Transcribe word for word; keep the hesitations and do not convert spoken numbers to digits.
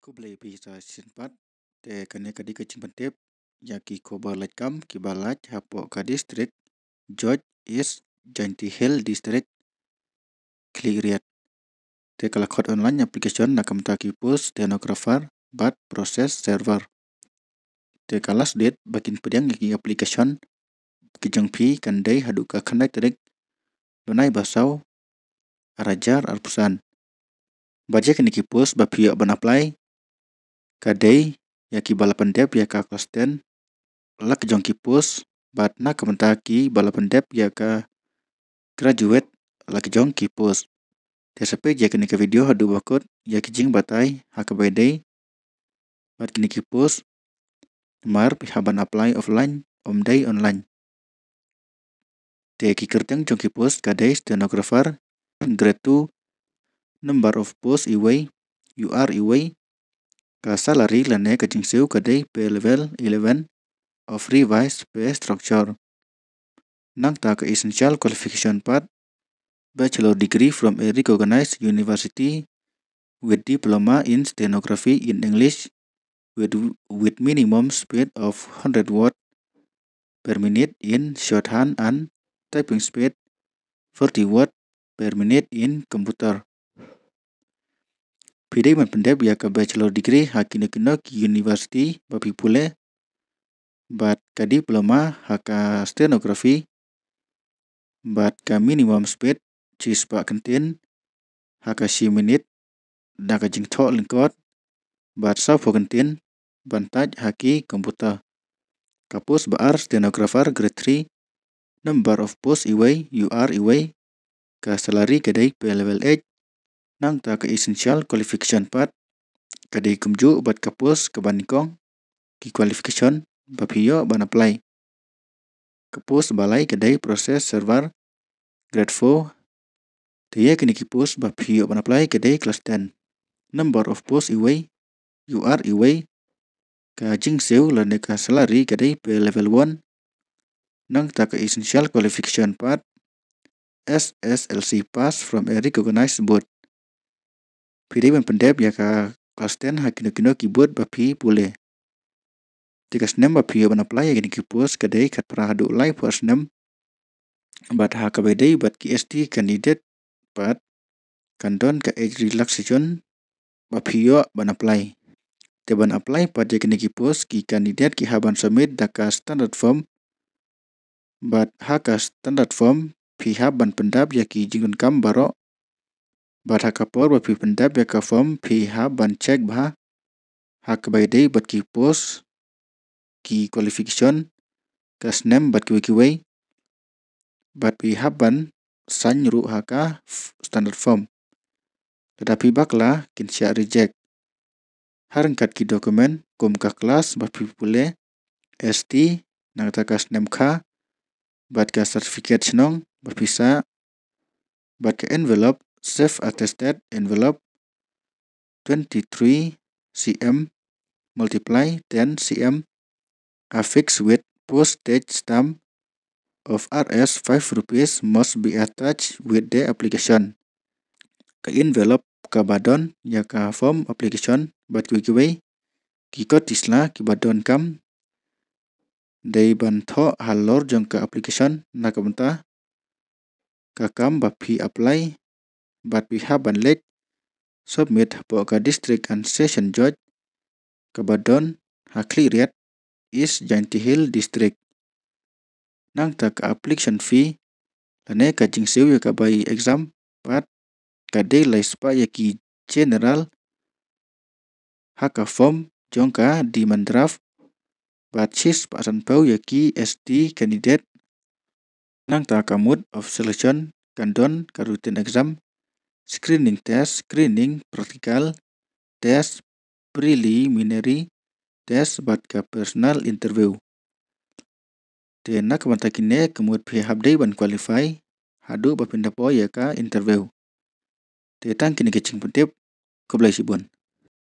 Khublei phi sa shisien pat. Te kane ka dei ka jingpyntip ïa ki khubor lait kam kiba lait hapoh ka district George, East Jaintia Hills District, Khliehriat. Te ka la khot online application na ka bynta ki post stenographer bad process server. Te ka last date ba kin pdiang ïa ki application ki jong phi kan dei haduh ka khyndai tarik bnai ba saw, ar hajar arphew san. Bad ïa kine ki post ba phi ïoh ban apply ka dei ïa kiba la pyndep ïa ka klas ten la ki jong ki post, bad na ka bynta kiba la pyndep ïa ka graduate la ki jong ki post. Te sa peit ïa kane ka video haduh ba kut ïa ki jingbatai ha kaba ïadei bad kine ki post, namar phi hap ban apply offline, ym dei online. Te ki kyrteng jong ki post ka dei stenographer grade two, number of post iwei, U R iwei, ka salary lane ka jingsiew ka dei pay level eleven of revised pay structure. Nangta ka essential qualification pat, bachelor degree from a recognized university with diploma in stenography in English with, with minimum speed of hundred word per minute in shorthand and typing speed forty word per minute in computer. Phi dei ban pyndep ïa ka bachelor degree ha kino kino ki university ba phi pule, bad ka diploma ha ka stenography, bad ka minimum speed shispah kyntien ha ka shi minit da ka jingthoh lyngkot, bad sawphew kyntien ban type ha ki computer. Ka post ba ar stenographer grade three, number of post iwei, U R iwei, ka salary ka dei pay level eight. Nangta ka essential qualification pat ka dei kumjuh bad ka post kaba nyngkong, ki qualification ba phi ïoh ban apply. Ka post ba lai ka dei process server grade four. Te ïa kine ki post ba phi ïoh ban apply ka dei klas ten. Number of post iwei, U R iwei, ka jingsiew lane ka salary ka dei pay level one. Nangta ka essential qualification pat S S L C pass from a recognized board. Phi dei ban pyndep ïa ka klas ten ha kino kino ki board ba phi pule. Te ka snem ba phi ïoh ban apply ïa kine ki post ka dei khatphra haduh laiphew snem. Bad ha kaba ïadei bad ki S T candidate pat kan don ka age relaxation ba phi ïoh ban apply. Te ban apply pat ïa kine ki post ki candidate ki hap ban submit da ka standard form. Bad ha ka standard form phi hap ban pyndap ïa ki jingdonkam baroh. Bad ha ka por ba phi pyndap ïa ka form phi hap ban check bha ha kaba ïadei bad ki post, ki qualification, ka snem bad kiwei kiwei. Bad phi hap ban sign ruh ha ka f-, standard form. Lada phi bakla kin shah reject. Ha ryngkat ki document kum ka klas ba phi pule, S T, nangta ka snem kha, bad ka certificate shnong ba phi sah, bad ka envelope, self attested envelope, twenty-three C M multiply ten C M, affixed with postage stamp of R S five rupees must be attached with the application. Ka envelope kaba don ïa ka form application bad kiwei kiwei ki kot ki sla kiba donkam dei ban thoh halor jong ka application na ka bynta ka kam ba phi apply, bad phi hap ban leit submit hapoh ka District and Session Judge kaba don ha Khliehriat, East Jaintia Hills District. Nangta ka application fee lane ka jingsiew ïa ka bai exam pat ka dei lai spah ïa ki general ha ka form jong ka demand draft, bad shispah sanphew ïa ki S T candidate. Nangta ka mode of selection kan don ka written exam, screening test, screening practical test, preliminary test bad ka personal interview. Te na ka bynta kine ka mut phi hap dei ban qualify haduh ba phin da poi ïa ka interview. Te tang kine ki jingpyntip, khublei shibun.